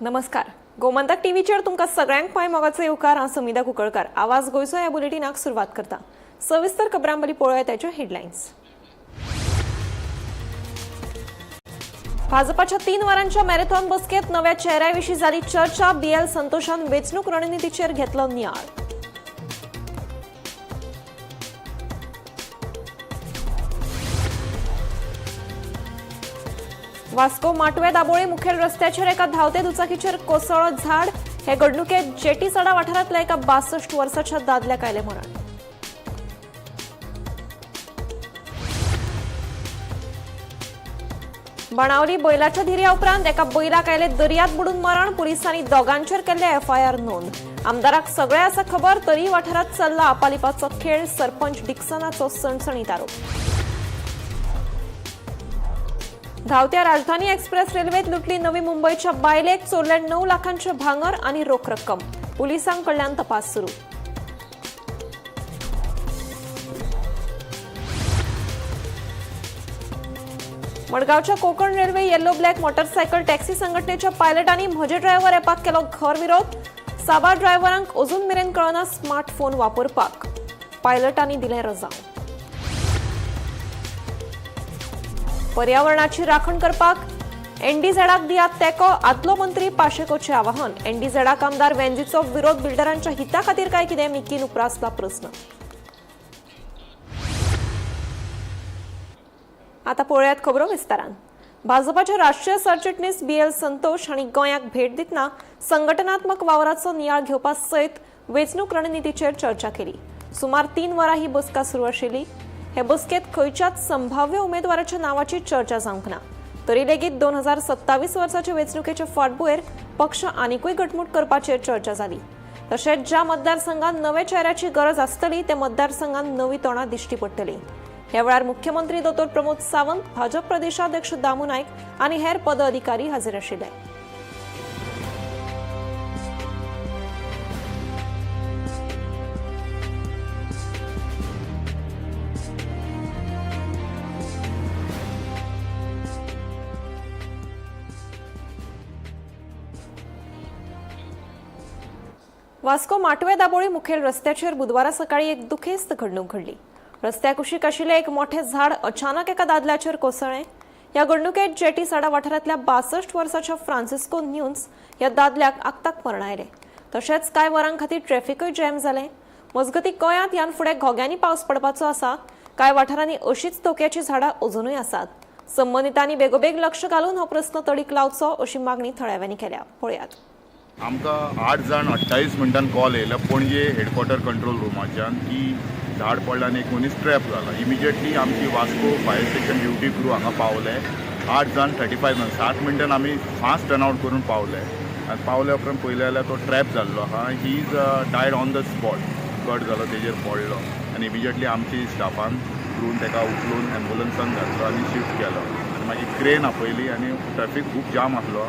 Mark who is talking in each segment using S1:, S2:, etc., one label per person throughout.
S1: नमस्कार, गोमंतक टीव्हीचेर तुमकां सगळ्यांक पांय मोगाचो येवकार. हांव समिधा कुंकळकार. आवाज गोंयचो ह्या बुलेटिनाक सुरवात करता. सविस्तर खबरां बरी पळोवया ताच्यो हेडलायन्स. भाजपाच्या 3 वरांच्या मॅरेथॉन बसकेत नव्या चेहऱ्याविशीं जाली चर्चा. बीएल संतोषान वेंचणूक रणनितीचेर घेतलो नियाळ. वास्को माटवे दाबोळी मुखेल रस्त्याचेर एका धांवते दुचाकीचेर कोसळ्ळो झाड. हे घडणुकेत जेटी सडा वाठारांतल्या एका 62 वर्साच्या दादल्याक आयलें मरण. बाणावली बैलाच्या धिरया उपरांत एका बैलाक आयले दर्यात बुडून मरण. पुलिसांनी दोगांचेर केल्ले एफआयआर नोंद. आमदाराक सगळे आसा खबर, तरी वाठारांत चल्ला आपालिपाचो खेळ. सरपंच डिक्सनाचो सणसणीत आरोप. धावत्या राजधानी एक्सप्रेस रेल्वेत लुटली नवी मुंबईच्या बायलेक. चोरले 9 लाखांचे भांगर आणि रोख रक्कम. पोलिसांकडल्यान तपास सुरू. मडगावच्या Konkan railway yellow black motorcycle taxi संघटनेच्या पायलटांनी म्हजे ड्रायव्हर ॲपाक केलो खर विरोध. साबार ड्रायव्हरांक अजून मेरेन कळना स्मार्टफोन वापरपाक. पायलटांनी दिलें रजांव. पर्यावरणाची राखण करपाक एनडीझेडाक दियात तेंको. आदलो मंत्री पाशेकोचे आवाहन. एनडीझेडाक आमदार वेंझीचो विरोध बिल्डरांच्या हिता खातीर काय कितें, मिकीन उप्रासला प्रस्न. आता पळोवयात खबरो विस्तारान. भाजपाचे राष्ट्रीय सरचिटणीस बीएल संतोष हांणी गोंयाक भेट दितना संघटनात्मक वावराचो नियाळ घेवपा सयत वेंचणूक रणनितीचेर चर्चा केली. सुमार 3 वरां ही बसका सुरू आशिल्ली. हे बसकेत खंयच्याच संभाव्य उमेदवाराच्या नावाची चर्चा जावंक ना. तरी लेगीत 2027 वर्साचे वेंचणुकेचे फाटभुंयेर पक्ष आनिकूय घटमूट करपाचेर चर्चा जाली. तशेंच ज्या मतदारसंघात नव्या चेहऱ्याची गरज आसतली ते मतदारसंघात नवी तोंडां दिश्टी पडटली. ह्या वेळार मुख्यमंत्री दोतोर प्रमोद सावंत, भाजप प्रदेशाध्यक्ष दामू नायक आनी हेर पदाधिकारी हाजीर आशिल्ले. वास्को माटवे दाबोळी मुखेल रस्त्याचेर बुधवारा सकाळी एक दुखेस्त घडणूक घडली. रस्त्या कुशीक आशिल्लें एक मोठें झाड अचानक एका दादल्याचेर कोसळ्ळें. ह्या घडणुकेत जेटी साडा वाठारांतल्या 62 वर्साच्या फ्रांसिस्को न्यून्स ह्या दादल्याक आक्ताक मरण आयलें. तशेंच कांय वरां खातीर ट्रॅफिकूय जॅम जालें. मजगतीं गोंयांत ह्यान फुडें घोग्यांनी पावस पडपाचो आसा. कांय वाठारांनी अशीच धोक्याचीं झाडां अजुनूय आसात. संबंदितांनी बेगोबेग लक्ष घालून हो प्रस्न तडीक लावचो अशी मागणी थळाव्यांनी केल्या. पळयात.
S2: आमकां 8 जाण 28 मिनटान कॉल येयला पणजे हेडक्वॉर्टर कंट्रोल रुमाच्यान की झाड पडला आनी एक मनीस ट्रॅप जाला. इमिजिएटली आमची Vasco fire station duty crew हांगा पावले. 8 जाण 35 जाण 7 मिनटान आमी फास्ट टर्नआउट करून पावले आनी पावल्या उपरांत पळयलें जाल्यार तो ट्रॅप जाल्लो आहा. He is died on the spot. Cut जालो, तेजेर पडलो आनी इमिजिएटली आमची स्टाफान क्रून ताका उखलून एम्बुलन्सान घातलो आनी शिफ्ट केलो आनी मागीर क्रेन आपयली आनी ट्रॅफीक खूब जाम आसलो.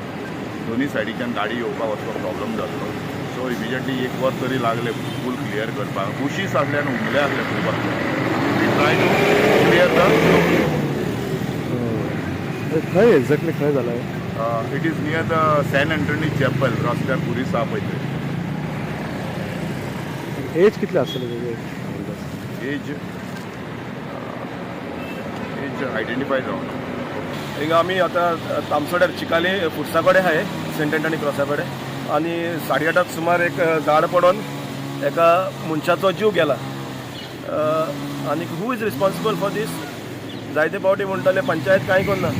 S2: दोन्ही सायडीच्यान गाडी येवपाक वचपाक प्रॉब्लम जाल्लो. सो इमिजिएटली 1 वर तरी लागले फूल क्लियर करपाक. बुशीस आसले आनी हुमले आसले खूब आसले. We try to clear the
S3: खंय एक्झॅक्टली खंय जाला?
S2: It is near the Saint Anthony chapel, रस्त्यार पुलीस आहा पळय थंय.
S3: एज कितले आसतले तेजे?
S2: एज एज आयडेंटिफाय जावना.
S4: हिंगा आमी आतां तामसोड्यार चिकाली फुरसा कडेन आहाय, सेंट एंटनी क्रॉसा कडेन, आनी 8:30 सुमार एक झाड पडोन एका मनशाचो जीव गेला. आनी who is responsible for this? जायते फावटी म्हणटाले पंचायत कांय करना.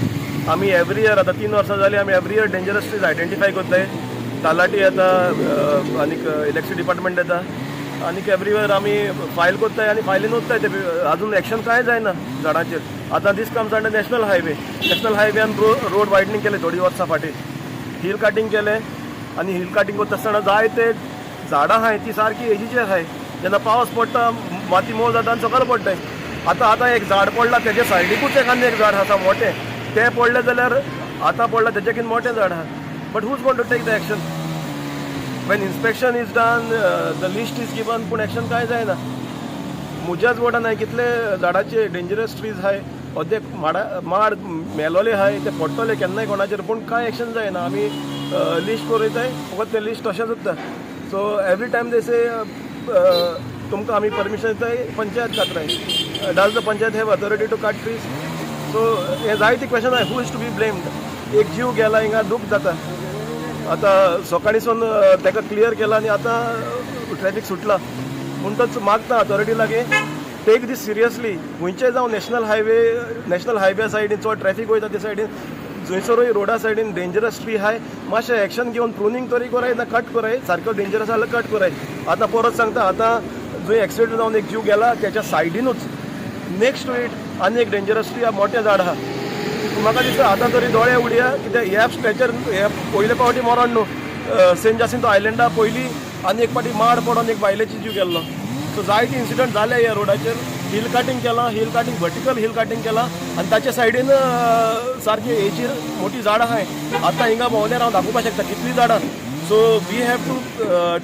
S4: आमी एवरी इयर, आतां 3 वर्सां जालीं, आमी every year dangerous trees identify करताय. तलाठी येता आनीक इलेक्ट्रिसिटी डिपार्टमेंट येता आनीक एवरी इयर आमी फायल करताय आनी फायलीन वताय ते. अजून एक्शन कांय जायना झाडांचेर. आतां this comes under national highway. National हायवेन रोड वायडनींग केलें थोडीं वर्सां फाटीं, हिल कटिंग केलें आनी हिल कटिंग करता आसतना जायते झाडां आहाय ती सारकी एजीची आहाय. जेन्ना पावस पडटा माती मोव जाता आनी सकयल पडटाय. आतां आतां एक झाड पडलां, तेजे सायडीकूच एक आनी एक झाड आसा मोटें, तें पडलें जाल्यार आतां पडलां तेजेकीन मोटें झाड आहा. But who's gonna to take the action? When inspection is done, the list is given, पूण एक्शन कांय जायना. म्हज्याच वोर्डान हांवें कितले झाडाचे डेंजरस ट्रीज आहाय, अर्दे माडा माड मेलोले आहाय, ते पडटले केन्नाय कोणाचेर, पूण कांय एक्शन जायना. आमी लिस्ट करून वयताय, फकत तें लिस्ट तशेंच उरता. सो एवरी टायम जैसे तुमकां आमी परमिशन दिताय, panchayat कातराय. Does the panchayat have authority to cut trees? So हे जायते क्वेश्चन आहाय. Who is to be blamed? एक जीव गेला, हिंगा दूख जाता. आतां सकाळीसून ताका क्लियर केला आनी आतां ट्रॅफिक सुटला. म्हणटच मागता अथॉरिटी लागीं, टेक दीस सिरियसली. खंयचेय जावं, नॅशनल हायवे सायडीन चड ट्रॅफीक वयता, ते सायडीन जंयसरूय रोडा सायडीन डेंजरस ट्री आहाय, मातशें एक्शन घेवन प्रुनींग तरी कराय ना कट कराय. सारको डेंजरस जाल्यार कट कराय. आतां परत सांगता, आतां जंय एक्सिडंट जावन एक जीव गेला त्याच्या सायडीनूच नेक्स्ट टू it आनी एक डेंजरस ट्री मोठें झाड आहा. म्हाका दिसता आतां तरी दोळे उडया, कित्याक ह्या स्ट्रेचर हे पयले फावटी मरण न्हू. सेंट जासिंतो आयलंडा पयलीं आनी एक फावटी माड पडोन एक बायलेची जीव गेल्लो. सो जायते इन्सिडंट जाले ह्या रोडाचेर. हिल काटींग केलां, hill cutting, vertical hill cutting केलां आनी ताच्या सायडीन सारकी हेचीर मोठी झाडां आहाय. आतां हिंगा भोंवल्यार हांव दाखोवपाक शकता कितलीं झाडां. So we have to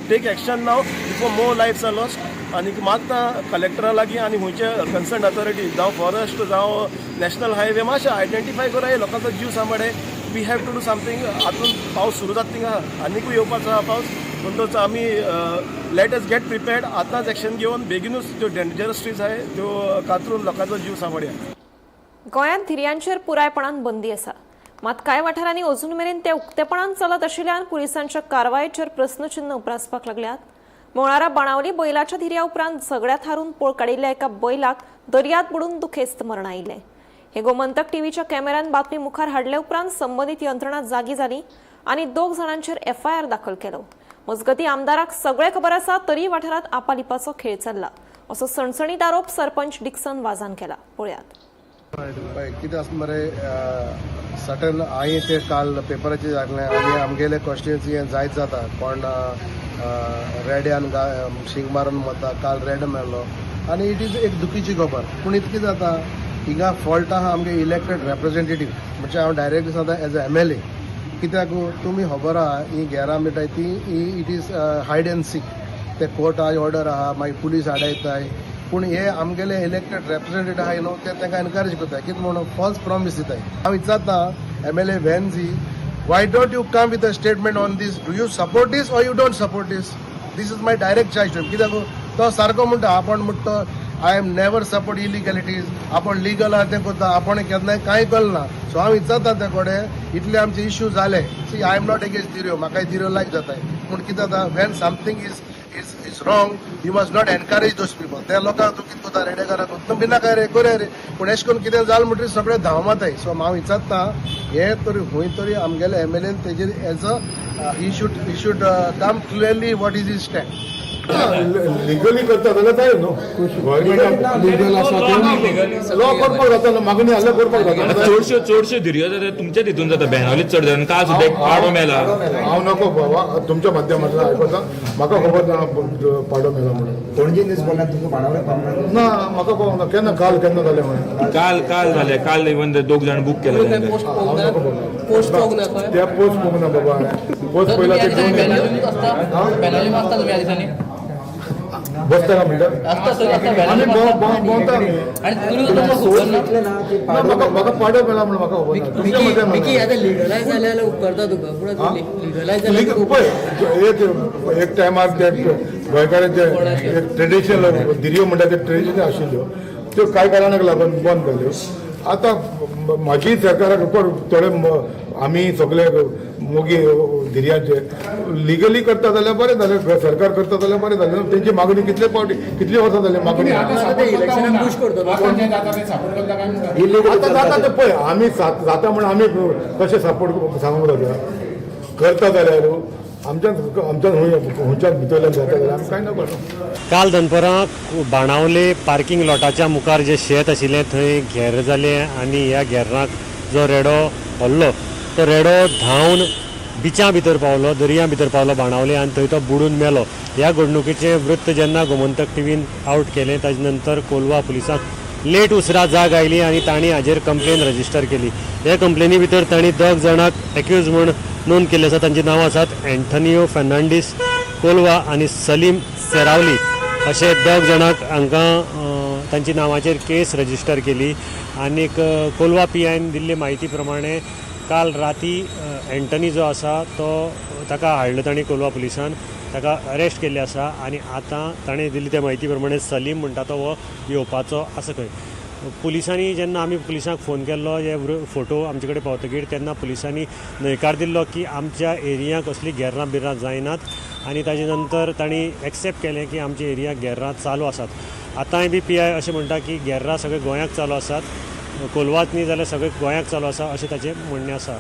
S4: take action now before more lives are lost. आनी मागता कलेक्टरा लागीं आनी खंयचे कन्सर्न अथॉरिटी, जावं फॉरेस्ट जावं नॅशनल हायवे, मातशें आयडेंटिफाय कराय, लोकांचो जीव सांबाळे. We have to do something. आजून पावस सुरू जाता थिंगा, आनिकूय येवपाचो आहा पावस. म्हणटच आमी let us get prepared. आतांच एक्शन घेवन बेगिनूच त्यो डेंजरस ट्रीज आहाय त्यो कातरून लोकांचो जीव सांबाळया.
S1: गोंयांत धिरयांचेर पुरायपणान बंदी आसा. मात कांय वाठारांनी अजून मेरेन ते उक्तेपणान चलत आशिल्ल्यान पुलिसांच्या कारवायेचेर प्रस्नचिन्ह उप्रासपाक लागल्यात. मंगळारा बाणावली बैलाच्या धिरया उपरांत झगड्यांत हारून पळ काडिल्ल्या एका बैलाक दर्यांत बुडून दुखेस्त मरण आयिल्लें. हे गोमंतक टीव्हीच्या कॅमेऱ्यान बातमी मुखार हाडले उपरांत संबंदीत यंत्रणा जागी जाली आनी दोग जाणांचेर एफआयआर दाखल केलो. मजगती, आमदाराक सगळें खबर आसा तरी वाठारांत आपालिपाचो खेळ चल्ला असो सणसणीत आरोप सरपंच डिक्सन वाजान केला. पळयात.
S5: पळय कितें आसा मरे, सटन हांवें ते काल पेपराचेर दाखलें आनी आमगेले कॉन्स्टिट्युन्सी हें जायत जाता. कोण रेड्यान शींग मारून वता, काल रेडो मेलो आनी it is एक दुखीची खबर. पूण इतकें जाता, हिंगा फॉल्ट आहा आमगे इलेक्टेड रेप्रेझेंटेटीव. म्हणजे हांव डायरेक्टली सांगता एज अ एमएलए, कित्याक तुमी खबर आहा, ही घेरां मिठाय ती it is hide and seek. ते कोर्टा ऑर्डर आहा, मागीर पुलीस आडायताय. पूण हे आमगेले इलेक्टेड रेप्रेझेंटेटीव आहाय न्हू, ते तांकां एनकरेज करताय. कितें म्हणून फॉल्स प्रॉमीस दिताय. हांव विचारता MLA Venzy, why don't you come with a statement on this? Do you support this or you don't support this? This is my direct charge to. कित्याक तो सारको म्हणटा, आपण म्हणटा I am never support illegalities, आपण legal आहा तें करता, आपण केन्नाय कांय करना. सो हांव विचारता त्या कडेन, इतले आमचे इश्यू जाले. See, I am not against धिरयो, म्हाकाय धिरयो लायक जाताय. पूण कितें जाता, when something is wrong, you must not encourage those people. त्या लोकांक तूं कितें करता, रेडेकारांक तूं भिनाका रे, करया रे. पूण एशें करून कितें जालें म्हणटकीर सगळे धांव माताय. सो हांव विचारता, हे तरी खंय तरी आमगेले एमएलएन तेजेर as a he should come clearly what is his stand.
S6: Legally करता जाल्यार जाय न्हू गव्हर्मेंटान.
S7: लिगल आसा ते.
S6: लॉ करपाक जाता न्हू, मागणी आसल्यार करपाक जाता.
S7: चडश्यो चडश्यो धिरयो जाता तुमच्याच हितून जाता. बेनावलीत चड जाता. काल सुद्दां एक पाडो मेला.
S6: हांव नको बाबा, तुमच्या माध्यमांतल्यान आयकता. म्हाका खबर ना पाडो मेला म्हणून.
S8: पणजे न्यूज बोलला, तुमकां बाणावले पावना?
S6: ना, म्हाका पावना. केन्ना? काल केन्ना जालें म्हणून?
S7: काल काल जाले. काल इवन दोग जाण बूक केले तांकां.
S6: हांव नको बोलना, त्या पोस्ट पळोवंक ना बाबा हांवें. पोस्ट पयला ते घेवन
S9: बेनावली आसता तुमी ह्या दिसांनी?
S6: बसता का म्हणटा?
S9: आसता सर, आसता.
S6: आमी
S9: बेनावली.
S6: भोंवता आमी.
S9: आनी तुमी तुमकां खबर ना?
S6: ना, म्हाका म्हाका पाडो मेला म्हणून म्हाका खबर ना. तुमच्या
S9: मिकी,
S6: माध्यमांतल्यान.
S9: आतां लिगलायज जालें जाल्यार उपकारता तुका, पूण लिगलायज जाल्यार
S6: लीग पळय, एक एक टायमार ते गोंयकारांचे एक ट्रेडिशनल धिरयो म्हणटा ते ट्रेडिशनल आशिल्ल्यो, त्यो कांय कारणाक लागून बंद जाल्यो. आतां म्हाजी सरकाराक कोण थोडे आमी सगळे मोगी धिरयांचे. लिगली करता जाल्यार बरें जालें, सरकार करता जाल्यार बरें जालें. तेंची मागणी कितले फावटी, कितली वर्सां जाली मागणी.
S9: इलेक्शनाक पुश करतलो.
S6: आतां जाता ते पळय, आमी जाता म्हणून आमी कशें सपोर्ट सांगूंक जाता? करता जाल्यार आमच्यान आमच्यान खंयच्यान भितरल्यान जाता जाल्यार आमी कांय ना करता.
S10: काल दनपरां बाणावले पार्किंग लॉटाच्या मुखार जे शेत आशिल्लें थंय घेर जालें आनी ह्या घेराक जो रेडो हल्लो, तो रेडो धांवन बिचां भितर पावलो, दर्या भितर पावलो बाणावले आनी थंय तो बुडून मेलो. ह्या घडणुकेचें वृत्त जेन्ना गोमंतक टीव्हीन आवट केलें, ताजे नंतर कोलवा पुलिसांक लेट उसरां जाग आयली आनी तांणी हाजेर कंप्लेन रजिस्टर केली. हे कंप्लेनी भितर तांणी दोग जाणांक एक्यूज म्हूण नोंद केल्ले आसा. तांची नांवां आसात अँथनियो फर्नांडीस कोलवा आनी सलीम सेरावली अशे दोग जाणांक हांकां तांची नांवाचेर केस रजिस्टर केली. आनीक कोलवा पीआयन दिल्ले म्हायती प्रमाणे काल राती एंटनी जो आसा तो ताका हाडलो तांणी कोलवा पुलिसान, ताका अरेस्ट केल्ले आसा आनी आतां ताणें दिल्ली त्या म्हायती प्रमाणे सलीम म्हणटा तो हो येवपाचो आसा खंय. पुलिसांनी जेन्ना आमी पुलिसांक फोन केल्लो हे फोटो आमचे कडेन पावतकीर तेन्ना पुलिसांनी न्हयकार दिल्लो की आमच्या एरियांक कसली गेर्रां बिर्रां जायनात आनी ताजे नंतर तांणी एक्सेप्ट केलें की आमच्या एरियाक गेर्रां चालू आसात. आतांय बी पी I अशें म्हणटा की गेर्रां सगळे गोंयाक चालू आसात, कोलवाच न्ही जाल्यार सगळे गोंयाक चालू आसा अशें ताचें म्हणणें आसा.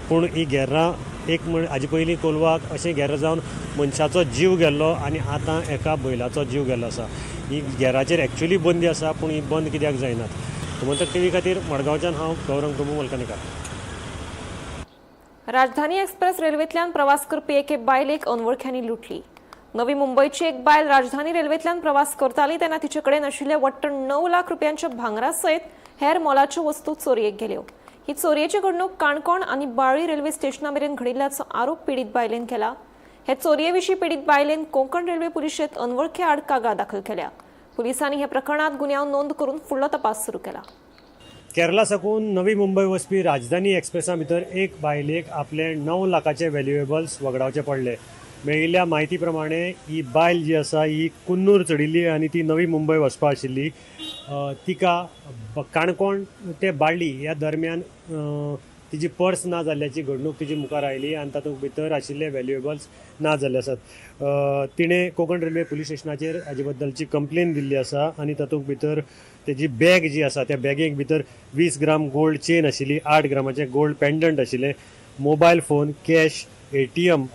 S10: पूण ही गेर्रां एक म्हण हाजे पयलीं कोलवाक अशें गेर्रां जावन मनशाचो जीव गेल्लो आनी आतां एका बैलाचो जीव गेल्लो आसा. ही गेराचेर एक्चुअली बंदी आसा पूण ही बंद कित्याक जायनात. गोमंतक टीव्ही खातीर मडगांवच्यान हांव गौरंग प्रभू मलकनिकार.
S1: राजधानी एक्सप्रेस रेल्वेंतल्यान प्रवास करपी एके बायलेक अनवळख्यांनी लुटली. नवी मुंबयची एक बायल राजधानी रेल्वेंतल्यान प्रवास करताली तेन्ना तिचे कडेन आशिल्ल्या वट्ट 9 लाख रुपयांच्या भांगरा सयत हेर मोलाच्यो वस्तू चोरयेक गेल्यो. ही चोरयेची घडणूक काणकोण आनी बाळ्ळी रेल्वे स्टेशना मेरेन घडिल्ल्याचो आरोप पिडीत बायलेन केला. हे चोरये विशीं पिडीत बायलेन कोंकण रेल्वे पुलिशेंत अनवळखे आड कागाळ दाखल केल्या. पुलिसांनी ह्या प्रकरणात गुन्यांव नोंद करून फुडलो तपास सुरू केला.
S10: केरला साकून नवी मुंबय वचपी राजधानी एक्सप्रेसा भितर एक बायलेक आपले 9 लाखाचे व्हॅल्युएबल्स वगडावचे पडले. मेळिल्ल्या म्हायती प्रमाणे ही बायल जी आसा ही कुन्नूर चडिल्ली आनी ती नवी मुंबय वचपा आशिल्ली. तिका काणकोण ते बाळ्ळी ह्या दरम्यान तिजी पर्स ना जाल्ल्याची घडणूक तिजी मुखार आयली आनी तातूंत भितर आशिल्ले व्हॅल्युएबल्स ना जाल्ले आसात. तिणें कोंकण रेल्वे पुलीस स्टेशनाचेर हाजे बद्दलची कंप्लेन दिल्ली आसा आनी तातूंत भितर तेजी बॅग जी आसा त्या बॅगेक भितर 20 ग्राम गोल्ड चेन आशिल्ली, 8 ग्रामाचें गोल्ड पेंडंट आशिल्लें, मोबायल फोन, कॅश, ATM,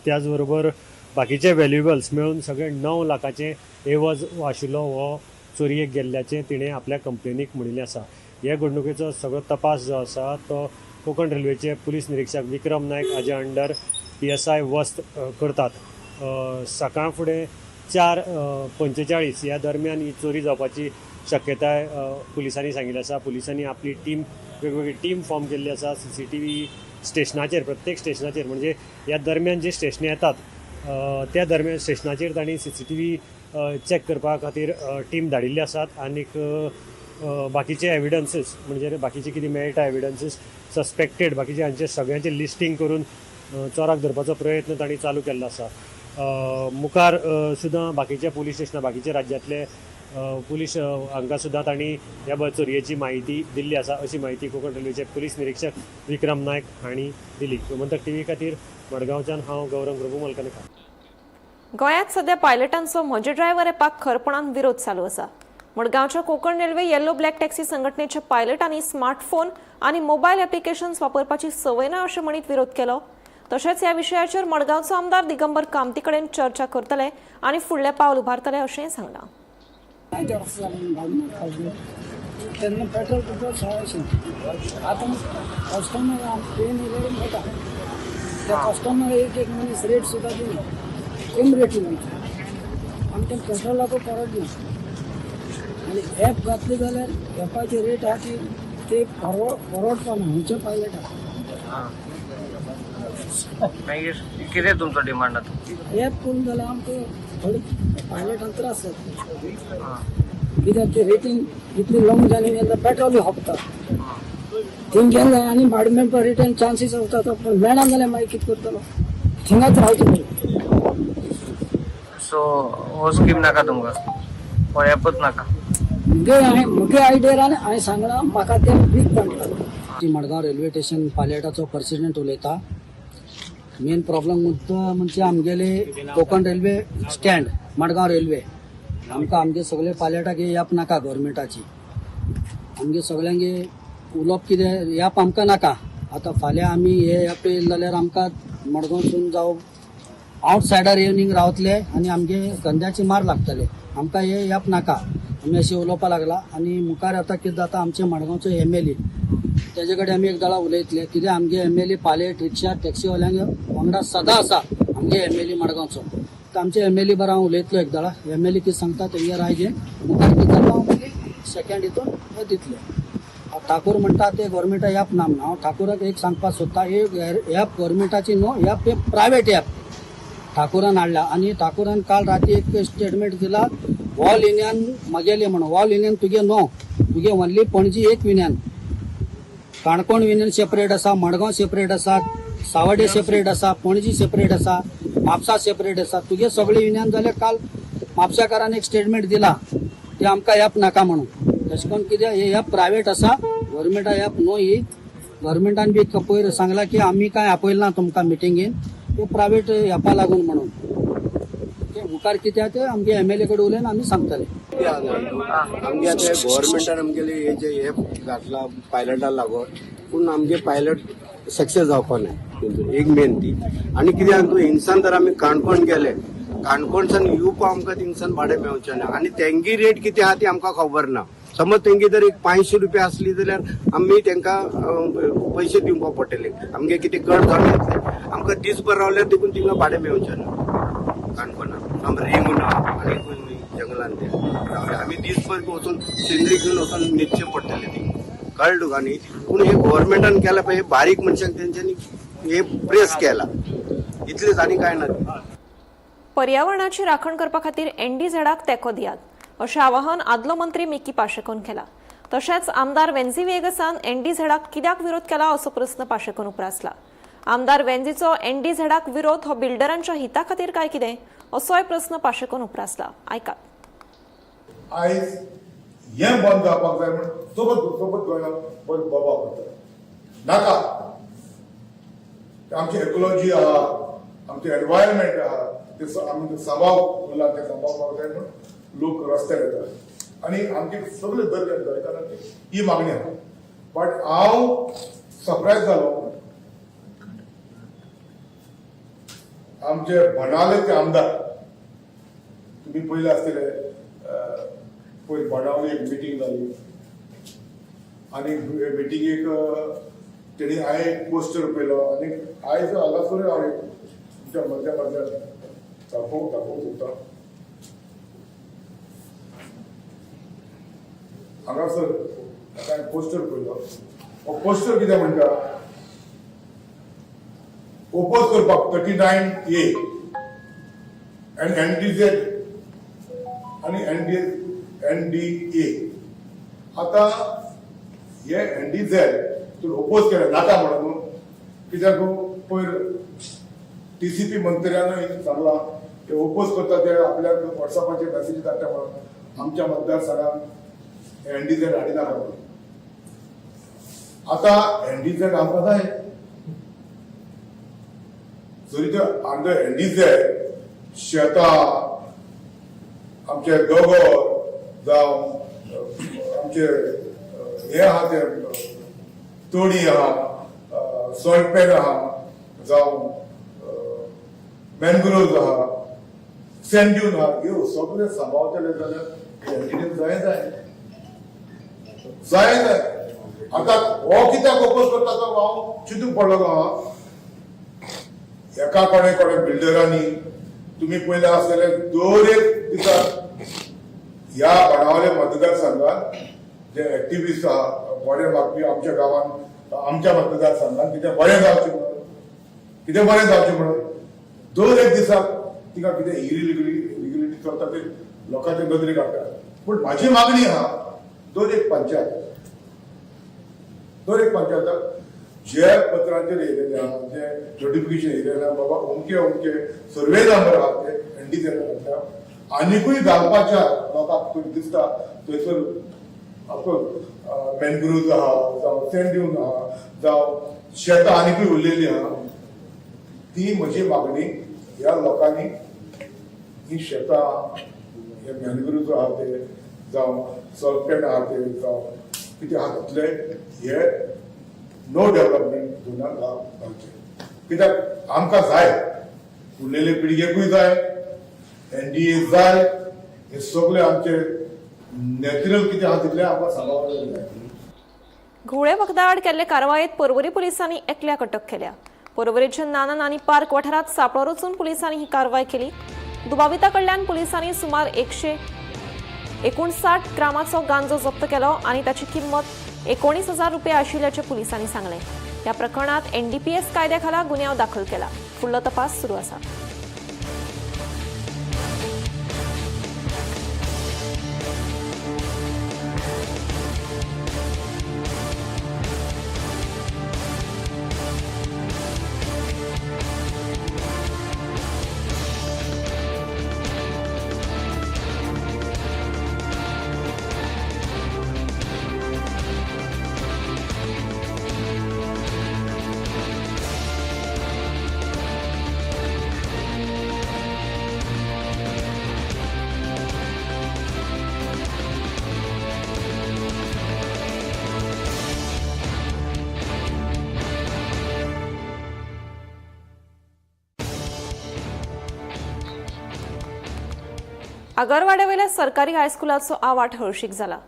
S10: त्याच बरोबर बाकीचे व्हॅल्युएबल्स मेळून सगळे 9 लाखाचें एवज आशिल्लो हो चोरयेक गेल्ल्याचें तिणें आपल्या कंप्लेनीक म्हणिल्लें आसा. हे घडणुकेचो सगळो तपास जो आसा तो कोंकण रेल्वेचे पुलीस निरिक्षक विक्रम नायक हाजे अंडर PSI वस्त करतात. सकाळ फुडें 4:45 ह्या दरम्यान ही चोरी जावपाची शक्यताय पुलिसांनी सांगिल्ली आसा. पुलिसांनी आपली टीम, वेगवेगळी टीम फॉर्म केल्ली आसा. CCTV स्टेशनाचेर, प्रत्येक स्टेशनाचेर म्हणजे ह्या दरम्यान जी स्टेशनां येतात त्या दरम्यान स्टेशनाचेर तांणी CCTV check करपा खातीर टीम धाडिल्ली आसात आनीक बाकीचे एविडन्सीस म्हणजे बाकीचे कितें मेळटा एविडन्सीस सस्पेक्टेड बाकीचे हांचे सगळ्यांचे लिस्टींग करून चोराक धरपाचो प्रयत्न तांणी चालू केल्लो आसा. मुखार सुद्दां बाकीच्या पुलीस स्टेशनां, बाकीच्या राज्यांतले पुलीस हांकां सुद्दां तांणी ह्या चोरयेची म्हायती दिल्ली आसा अशी म्हायती कोंकण रेल्वेचे पुलीस निरिक्षक विक्रम नायक हांणी दिली. गोमंतक टीव्ही खातीर मडगांवच्यान हांव गौरंग प्रभू मलकनिकार.
S1: गोंयांत सध्या पायलटांचो म्हजे ड्रायव्हर ॲपाक खरपणान विरोध चालू आसा. मडगांवच्या Konkan railway yellow black taxi संघटनेच्या पायलटांनी स्मार्टफोन आनी मोबायल एप्लिकेशन्स वापरपाची संवय ना अशें म्हणीत विरोध केलो. तशेंच ह्या विशयाचेर मडगांवचो आमदार दिगंबर कामती कडेन चर्चा करतले आनी फुडलें पावल उबारतले अशेंय सांगलां.
S11: तेन्ना पेट्रोल पेट्रोल 125 आतां कस्टमर ट्रेन येयल्यार मेळटा त्या कस्टमर एक एक मनीस रेट सुद्दां दिना, कमी रेटीन वयता आनी तें पेट्रोलाको परवडना. आनी एप घातले जाल्यार एपाची रेट आहा ती ते परवडपा ना खंयच्या पायलटाक.
S9: मागीर कितें तुमचो डिमांड आतां?
S11: एप करून जाल्यार आमकां थोडे पायलटांक त्रास जाता, कित्याक ते रेटींग इतली लॉंग जाली जाल्यार पेट्रोलूय खपता. थिंग गेले आनी भाडें मेळपा रिटर्न चान्सीस आसता, पूण मेळना जाल्यार मागीर कितें करतलो? थिंगाच रावचें पडलें.
S9: सो हो स्कीम नाका तुमकां, हो ॲपच नाका?
S11: मुगे आयडिया आनी हांवें सांगलां म्हाका तें वीक पॉयंट लागलो.
S12: मडगांव रेल्वे स्टेशन पायलटाचो प्रेसिडेंट उलयता. मेन प्रॉब्लम मुद्दो म्हणजे आमगेले Konkan railway stand Madgaon railway आमकां आमगे सगळे पायलटाक हे ॲप नाका गव्हर्मेंटाची. आमगे सगळ्यांक उलोवप कितें ॲप आमकां नाका. आतां फाल्यां आमी हे ॲप येयले जाल्यार आमकां मडगांवसून जावं आवट सायडार येवन हिंग रावतले आनी आमगे धंद्याची मार लागतले. आमकां हे ॲप नाका आमी अशें उलोवपा लागला. आनी मुखार आतां कितें जाता, आमचे मडगांवचो MLA तेजे कडेन आमी एक दळा उलयतले. कितें आमगे MLA pilot रिक्षा टॅक्सीवाल्यांक वांगडा सदां आसा आमगे MLA मडगांवचो. तर आमचे MLA बरो हांव उलयतलो एक दळा. MLA कितें सांगता तेंगे राय घेवन मुखार कितें जाता हांव मागीर सेकंड हितून हें दितले. ठाकूर म्हणटा ते गव्हर्मेंटा ॲप ना म्हणून. हांव ठाकूराक एक सांगपाक सोदता, हे ॲप गव्हर्मेंटाची न्हू, ॲप हे प्रायवेट ॲप ठाकूरान हाडला. आनी ठाकूरान काल राती एक स्टेटमेंट दिला, ऑल युनियन मगेले म्हणून. ऑल युनियन तुगे न्हू, तुगे ओनली पणजी एक युनियन. काणकोण युनियन सेपरेट आसा, मडगांव सेपरेट आसा, सावड्डे सेपरेट आसा, पणजी सेपरेट आसा, म्हापसा सेपरेट आसा. तुगे सगळे युनियन जाल्यार काल म्हापशाकारान एक स्टेटमेंट दिला की आमकां हेप नाका म्हणून. तशें करून कितें हे हेप प्रायवेट आसा, गव्हर्मेंटा हेप न्हू ही. गव्हर्मेंटान बी पयर सांगला की आमी कांय आपयला ना तुमकां मिटिंगेन, ते प्रायवेट हेपा लागून म्हणून. मुखार कितें आहा ते आमगे एमएलए कडेन उलयन आमी सांगतले.
S5: आमगे आतां गव्हर्मेंटान आमगेले हे जे हे घातला पायलटा लागून, पूण आमगे पायलट सक्सेस जावपा ना एक मेन ती. आनी कितें आहा तूं हिंगसान जर आमी काणकोण गेले, काणकोणच्यान येवपा आमकां थिंगसान भाडें मेवचें ना आनी तेंगी रेट कितें आहा ती आमकां खबर ना. समज तेंगी जर एक 500 रुपया आसली जाल्यार आमी तेंकां पयशे दिवपाक पडटले. आमगे कितें कट जावन येतले, आमकां दीसभर रावल्यार देखून थिंगा भाडें मेवचें ना काणकोणा. आमकां रिंग ना आनी जंगलान ते रावले आमी दीसभर वचून शेंद्री घेवन वचून न्हिदचें पडटलें थिंगा, कळ्ळें तुका न्ही. पूण हे गव्हर्मेंटान केलां पळय, हे बारीक मनशांक तेंच्यांनी हे प्रेस केला, इतलेच आनी कांय ना.
S1: पर्यावरणाची राखण करपा खातीर एनडी झेडाक तेंको दियात अशें आवाहन आदलो मंत्री मिकी पाशेकोन केला. तशेंच आमदार वेन्झी व्हिएगसान एनडी झेडाक कित्याक विरोध केला असो प्रस्न पाशेकोन उप्रासला. आमदार वेन्झीचो एनडी झेडाक विरोध हो बिल्डरांच्या हिता खातीर काय कितें असोय प्रस्न पाशेकोन उप्रासला. आयकात.
S6: आयज हें बंद जावपाक जाय म्हण सोबत सोबत गोंयांत बोबा करता नाका. आमची एक्रोलॉजी आहा, आमचे एनवायरमेंट आहा, ते आमी सांबाळ उरला ते सांबाळपाक जाय म्हण लोक रस्त्यार येतात आनी आमची सगळे दर गोंयकारांची ही मागणी आहा. बट हांव सरप्रायज जालो, आमचे बाणावलेचे आमदार तुम्ही पयले आसतले, पयर बाणावले एक मिटींग जाली आनी मिटिंगेक तेणी हांवें एक पोस्टर पळयलो आनी आयज हांगासर हांव एक तुमच्या मदल्या मदल्या दाखोवंक दाखोवंक सोदता. हांगासर हांवें पोस्टर पळयलो. हो पोस्टर कितें म्हणटा, ओपोज करपाक 39A आनी एनडीझेड आनी एनडीए. आतां हे एनडीझेड तूं ओपोज केलें नाका म्हणून कित्याक पयर टीसीपी मंत्र्यानूय सांगलां ते ओपोज करता ते आपल्याक वॉट्सॅपाचेर मॅसेजी धाडटा म्हणून आमच्या मतदारसंघात एनडीझेड हाडिनाका म्हणून. आतां एनडीझेड आमकां जाय जरी ते आमचे एनडीझेड शेतां आमचे दोंगर जावं आमचे हे आहा ते तोडी आहा, सॉल्ट पॅन आहा, जावं मॅनग्रोव्ज आहा, सँड ड्यून आहा, ह्यो सगळे सांबाळटले जाल्यार एनडीझेड जाय जाय जाय जाय. आतां हो कित्याक ओपोज करता तो हांव चिंतूंक पडलो आहा. एका कोणे कोणे बिल्डरांनी तुम्ही पयले आसतले दर एक दिसा ह्या बाणावले मतदारसंघात जे एक्टिविस्ट आहा बरें मागपी आमच्या गांवांत आमच्या मतदारसंघात कितें बरें जावचें म्हणून, कितें बरें जावचें म्हणून दर एक दिसा तिका कितें इरिलिगलिटी चलता ते लोकांच्या नदरेक हाडटा. पूण म्हाजी मागणी आहा दर एक पंचायत, दर एक पंचायताक जे पत्रांचेर येयलेले आहा, जे नोटिफिकेशन येयलेले आहा बाबा अमके अमके सर्वे नंबर आहा ते एनडीझेड घातल्या आनिकूय घालपाच्या लोकांक थंय दिसता थंयसर ऑफकोर्स मॅनग्रोव्ज आहा, जावं सँड ड्यून आहा, जावं शेतां आनिकूय उरलेली आहा. ती म्हजी मागणी ह्या लोकांनी ही शेतां हे मॅनग्रोव्ज आहा ते जावं सॉल्ट आहा ते जावं कितें आहा घातले हे नो डेव्हलपमेंट झोनान घालचे कित्याक आमकां जाय, उरलेले पिळगेकूय जाय, एनडीए जाय, हे सगळे आमचे नॅचरल कितें आहा तितलें आमकां सांबाळपाक जाय.
S1: घुंवळे वखदां आड केल्ले कारवायेत पर्वरी पुलिसांनी एकल्याक अटक केल्या. पर्वरेच्या नाना नानी पार्क वाठारांत सांपळो रचून पुलिसांनी ही कारवाय केली. दुबाविता कडल्यान पुलिसांनी सुमार 159 ग्रामाचो गांजो जप्त केलो आनी ताची किंमत 19,000 रुपया आशिल्ल्याचें पुलिसांनी सांगलें. ह्या प्रकरणात एनडीपीएस कायद्या खाला गुन्यांव दाखल केला. फुडलो तपास सुरू आसा. आगरवाड्यावेल्या सरकारी हायस्कुलाचो आवाठ हळशीक जाला.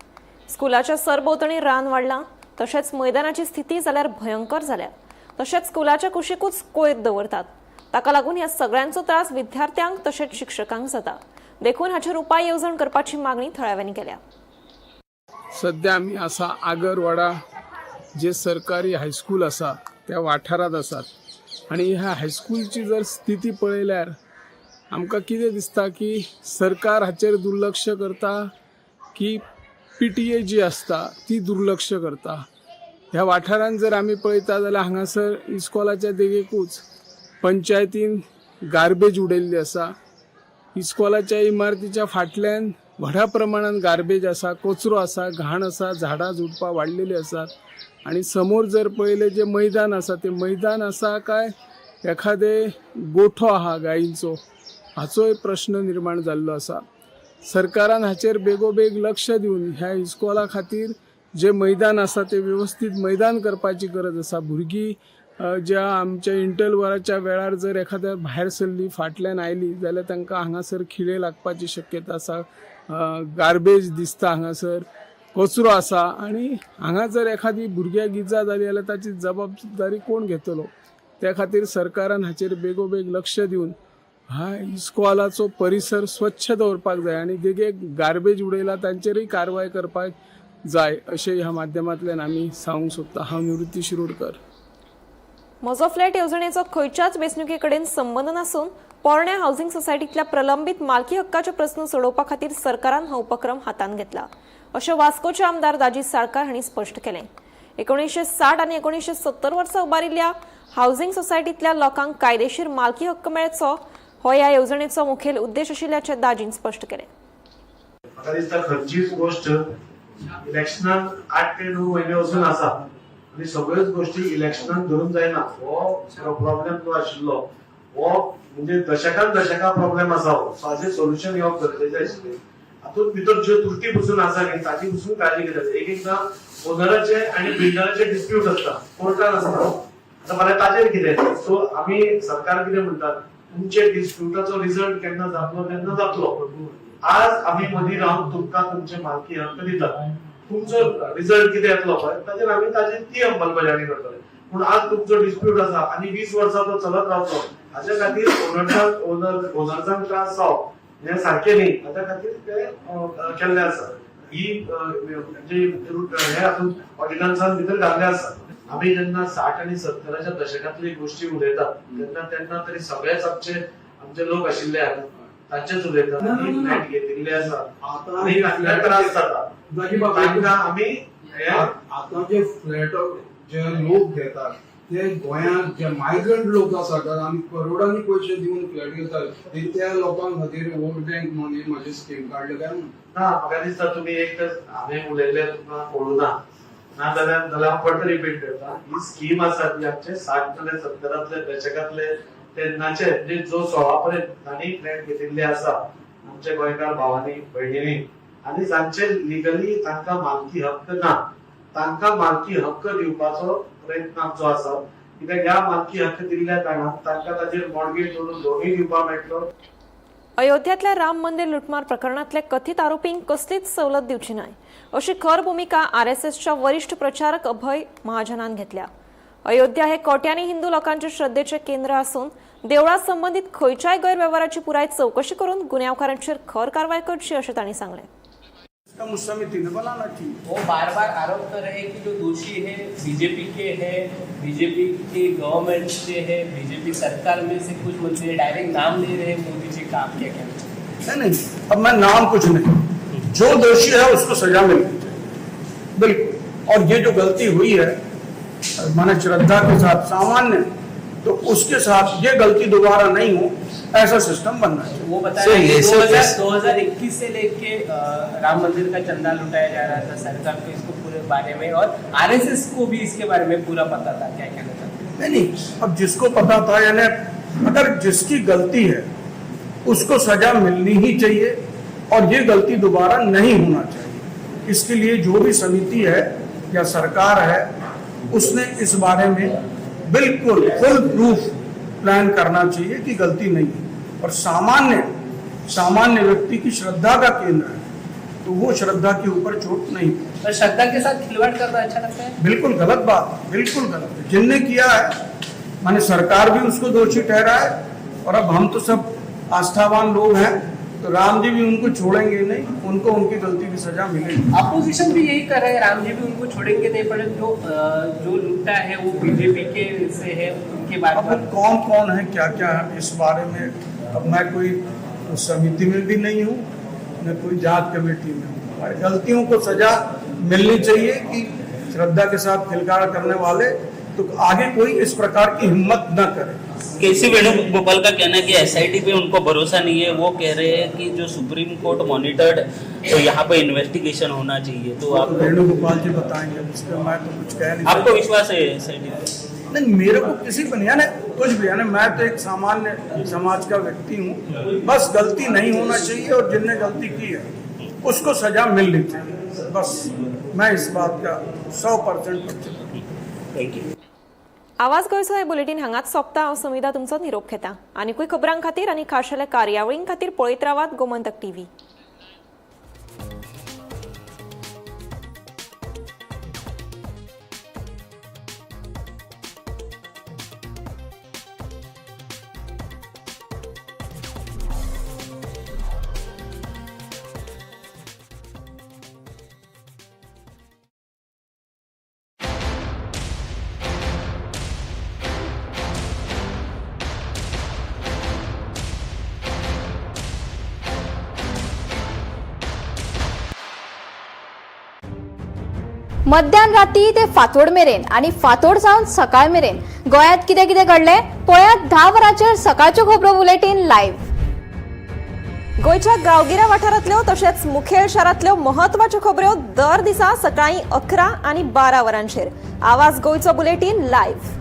S1: स्कुलाच्या सरभोंवतणी रान वाडलां, तशेंच मैदानाची स्थिती जाल्यार भयंकर जाल्या. तशेंच स्कुलाच्या कुशीकूच कोयर दवरतात. ताका लागून ह्या सगळ्यांचो त्रास विद्यार्थ्यांक तशेंच शिक्षकांक जाता. देखून हाचेर उपाय येवजण करपाची मागणी थळाव्यांनी केल्या.
S13: सध्या आमी आसा आगरवाडा जे सरकारी हायस्कूल आसा त्या वाठारांत आसात आनी ह्या हायस्कुलची जर स्थिती पळयल्यार आमकां कितें दिसता की सरकार हाचेर दुर्लक्ष करता की PTA जी आसता ती दुर्लक्ष करता. ह्या वाठारांत जर आमी पळयता जाल्यार हांगासर इस्कॉलाच्या देगेकूच पंचायतीन गार्बेज उडयल्ली आसा. इस्कॉलाच्या इमारतीच्या फाटल्यान व्हडा प्रमाणान गार्बेज आसा, कचरो आसा, घाण आसा, झाडां झुडपां वाडलेली आसात. आनी समोर जर पळयलें जें मैदान आसा तें मैदान आसा काय एखादें गोठो आहा गायींचो हाचोय प्रश्न निर्माण जाल्लो आसा. सरकारान हाचेर बेगोबेग लक्ष दिवन ह्या इस्कॉला खातीर जें मैदान आसा तें वेवस्थीत मैदान करपाची गरज आसा. भुरगीं ज्या आमच्या इंटरवलाच्या वेळार जर एखाद्या भायर सरली, फाटल्यान आयली जाल्यार तांकां हांगासर खिळे लागपाची शक्यता आसा. गार्बेज दिसता हांगासर, कचरो आसा आनी हांगा जर एखादी भुरग्याक इजा जाली जाल्यार ताची जबाबदारी कोण घेतलो? त्या खातीर सरकारान हाचेर बेगोबेग लक्ष दिवन हा इस्कॉलाचो परिसर स्वच्छ दवरपाक जाय आनी देगेक गार्बेज उडयला तांचेरूय कारवाय करपाक जाय अशें ह्या माध्यमांतल्यान आमी सांगूंक सोदता. हांव निवृत्ती शिरोडकर.
S1: म्हजो फ्लॅट येवजणेचो खंयच्याच वेंचणुके कडेन संबंद नासून पोरण्या हावसिंग सोसायटींतल्या प्रलंबीत मालकी हक्काचे प्रस्न सोडोवपा खातीर सरकारान हो उपक्रम हातांत घेतला अशें वास्कोचे आमदार दाजी साळकार हांणी स्पश्ट केलें. 1960 आनी 1970 वर्सा उबारिल्ल्या हावसिंग सोसायटींतल्या लोकांक कायदेशीर मालकी हक्क मेळचो हो ह्या येवजणेचो मुखेल उद्देश आशिल्ल्याचें दाजीन स्पश्ट केलें.
S14: म्हाका दिसता खंयचीच गोश्ट इलेक्शनाक 8 ते 9 म्हयने वचून आसा आनी सगळ्योच गोश्टी इलेक्शनाक धरून जायना. हो प्रॉब्लेम जो आशिल्लो हो म्हणजे दशकान दशकां प्रॉब्लेम आसा हो. सो हाचेर सोल्युशन येवप गरजेचें आशिल्लें. हातूंत भितर ज्यो त्रुटी पसून आसा न्ही ताची पसून काळजी घेतात. एक एकदां ओनराचे आनी बिल्डराचे डिस्प्यूट आसता, कोर्टान आसता. आतां फाल्यां ताचेर कितें? सो आमी सरकार कितें म्हणटात, तुमचे डिस्प्युटाचो रिजल्ट केन्ना जातलो तेन्ना जातलो. आज आमी मदीं रावन तुमकां तुमचे मालकी हक्क दितात. तुमचो रिजल्ट कितें येतलो पळय ताचेर आमी ताची ती अंमलबजावणी करतले. पूण आज तुमचो डिस्प्यूट आसा आनी 20 वर्सां तो चलत रावतलो हाच्या खातीर ओनर्सांक त्रास जावप हें सारकें न्ही. हाच्या खातीर ते केल्लें आसा. ही जी हे हातूंत ऑर्डिनन्सान भितर घाल्लें आसा. आमी जेन्ना 60 आनी 70च्या दशकांतली गोश्टी उलयतात तेन्ना तेन्ना तरी सगळेच आमचे लोक आशिल्ले तांचेच उलयतात. फ्लॅट घेतिल्ले आसा आनी तांकां त्रास जाता. तांकां आमी
S15: आतां जे फ्लॅट जे लोक घेतात ते गोंयांत जे मायग्रंट लोक आसात आनी करोडांनी पयशे दिवन फ्लॅट घेतात त्या लोकां खातीर वोट बँक म्हणून म्हाजी स्कीम काडल्या काय म्हणून
S14: ना. म्हाका दिसता तुमी एक तर हांवें उलयल्लें तुमकां कळूं ना, ना जाल्यार हांव परत रिपीट करता. ही स्कीम आसा ती आमचे 60 70 दशकांतले तेन्नाचे म्हणजे जो 16 पर्यंत तांणी फ्लॅट घेतिल्ले आसा आमच्या गोंयकार भावांनी भयणींनी आनी जांचे लिगली तांकां मालकी हक्क ना तांकां मालकी हक्क दिवपाचो प्रयत्न आमचो आसा. कित्याक ह्या मालकी हक्क दिल्ल्या कारणान तांकां ताचेर मॉर्गेज दवरून लोनूय दिवपाक मेळटलो.
S1: अयोध्यांतल्या राम मंदिर लुटमार प्रकरणांतल्या कथीत आरोपींक कसलीच सवलत दिवची न्हय अशी खर भुमिका आरएसएसच्या वरिष्ठ प्रचारक अभय महाजनान घेतल्या. अयोध्या हे कोट्यांनी हिंदू लोकांचे श्रद्धेचे केंद्र आसून देवळा संबंदीत खंयच्याय गैरवेव्हाराची पुराय चवकशी करून गुन्यांवकारांचेर खर कारवाय करची अशें तांणी सांगलें.
S15: समिति ने बनाना चाहिए.
S16: वो बार बार आरोप कर रहे हैं कि जो दोषी है बीजेपी के है, बीजेपी के गवर्नमेंट से है, बीजेपी सरकार में से कुछ मंत्री डायरेक्ट नाम ले रहे हैं मोदी जी का. आप क्या कहना चाहेंगे?
S15: नहीं, अब मैं नाम कुछ नहीं, जो दोषी है उसको सजा मिलनी चाहिए बिल्कुल. और ये जो गलती हुई है माने श्रद्धा के साथ सामान्य, तो उसके साथ ये गलती दोबारा नहीं हो ऐसा सिस्टम बनना चाहिए.
S16: वो बता रहे हैं 2021 से लेके राम मंदिर का चंदा लुटाया जा रहा था सरकार को इसको पूरे बारे में और आरएसएस को भी इसके बारे में पूरा पता था. क्या कहना चाहते हैं?
S15: नहीं, अब जिसको पता था यानी अगर जिसकी गलती है उसको सजा मिलनी ही चाहिए और ये गलती दोबारा नहीं होना चाहिए. इसके लिए जो भी समिति है या सरकार है उसने इस बारे में बिल्कुल फुल प्रूफ प्लान करना चाहिए कि गलती नहीं है. और सामान्य सामान्य व्यक्ति की श्रद्धा का केंद्र है, तो वो श्रद्धा के ऊपर चोट नहीं।
S16: पर श्रद्धा के साथ खिलवाड़ करना अच्छा लगता है?
S15: बिल्कुल गलत बात, बिल्कुल गलत है। जिनने किया है, माने सरकार भी उसको दोषी ठहराए, और अब हम तो सब आस्थावान लोग हैं, तो राम जी भी उनको छोड़ेंगे नहीं, उनको उनकी गलती की सजा मिलेगी।
S16: अपोजिशन भी यही कर रहे हैं, राम जी भी उनको छोड़ेंगे नहीं, पर जो जो लुटा है वो बीजेपी के से है, उनके बारे
S15: अब
S16: में
S15: कौन कौन है, क्या क्या है, इस बारे में अब मैं कोई समिति में भी नहीं हूँ, न कोई जांच कमेटी में हूँ। हमारी गलतियों को सजा मिलनी चाहिए कि श्रद्धा के साथ खिलवाड़ करने वाले तो आगे कोई इस प्रकार की हिम्मत न करे।
S9: केसी वेणुगोपाल का कहना है कि एसआईटी पे उनको भरोसा नहीं है। वो कह रहे हैं कि जो सुप्रीम कोर्ट मॉनिटर्ड तो यहाँ पे इन्वेस्टिगेशन होना चाहिए। तो आप
S15: वेणुगोपाल जी बताएंगे, उसके मैं तो कुछ कह नहीं
S9: आपको
S15: सकता।
S9: विश्वास है एसआईटी पे?
S15: नहीं, मेरे को किसी पर नहीं, यानी कुछ भी, यानी मैं तो एक सामान्य समाज का व्यक्ति हूँ। बस गलती नहीं होना चाहिए और जिनने गलती की है उसको सजा मिलनी चाहिए, बस मैं इस बात का 100% पक्षधर हूँ।
S9: Thank you.
S1: आवाज गोंयचो हे बुलेटीन हांगाच सोंपता. हांव समिधा तुमचो निरोप घेता. आनिकूय खबरां खातीर आनी खाशेल्या कार्यावळीं खातीर पळयत रावात गोमंतक टीव्ही.
S17: मध्यान राती ते फांतोड मेरेन आनी फांतोड जावन सकाळ मेरेन गोंयांत कितें कितें घडलें पळयात 10 वरांचेर सकाळच्यो खबरो बुलेटीन लायव्ह.
S1: गोंयच्या गांवगिऱ्या वाठारांतल्यो तशेंच मुखेल शारांतल्यो म्हत्वाच्यो खबऱ्यो दर दिसा सकाळीं 11 आनी 12 वरांचेर आवाज गोंयचो बुलेटीन लायव्ह.